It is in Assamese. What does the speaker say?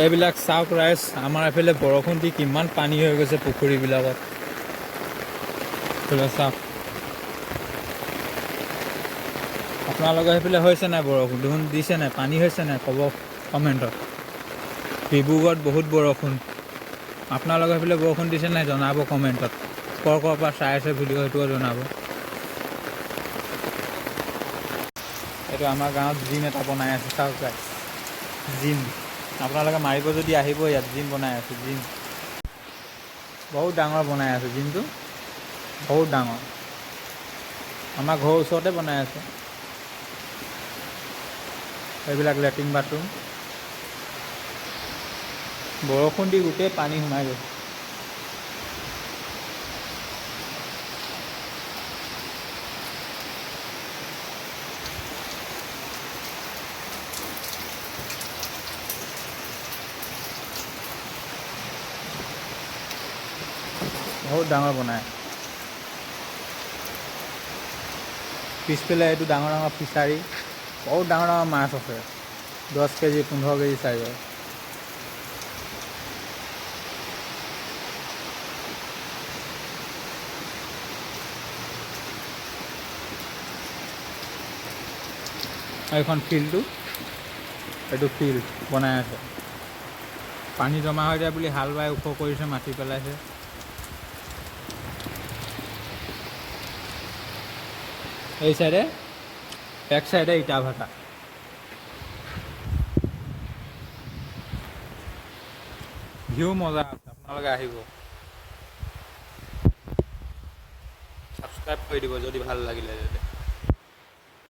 এইবিলাক চাওক ৰাইজ, আমাৰ এইফালে বৰষুণ দি কিমান পানী হৈ গৈছে পুখুৰীবিলাকত। এইফালে চাওক, আপোনালোকৰ সেইফালে হৈছে নাই বৰষুণ? দেখোন দিছে নাই? পানী হৈছে নাই ক'ব কমেণ্টত। ডিব্ৰুগড়ত বহুত বৰষুণ। আপোনালোকৰ সেইফালে বৰষুণ দিছে নাই জনাব কমেণ্টত। ক'ৰ ক'ৰ পৰা চাই আছে ভিডিঅ' সেইটোও জনাব। এইটো আমাৰ গাঁৱত জিম এটা বনাই আছে, চাওক গাইজ, জিম। আপোনালোকে মাৰিব যদি আহিব, ইয়াত জিম বনাই আছে। জিম বহুত ডাঙৰ বনাই আছে, জিমটো বহুত ডাঙৰ। আমাৰ ঘৰৰ ওচৰতে বনাই আছে। এইবিলাক লেট্ৰিন বাথৰুম। বৰষুণ দি গোটেই পানী সোমাই গৈছে। বহুত ডাঙৰ বনায়। পিছফালে এইটো ডাঙৰ ডাঙৰ ফিচাৰী, বহুত ডাঙৰ ডাঙৰ মাছ আছে, 10 কেজি 15 কেজি চাইজৰ। এইখন ফিল্ডটো, এইটো ফিল্ড বনাই আছে। পানী জমা হৈ যায় বুলি হাল বাই ওখ কৰিছে, মাটি পেলাইছে। এই চাইডে, এক চাইডে ইটা ভাটা। ভিউ মজা আছে, আপোনালোকে আহিব। ছাবস্ক্ৰাইব কৰি দিব যদি ভাল লাগিলে। যদি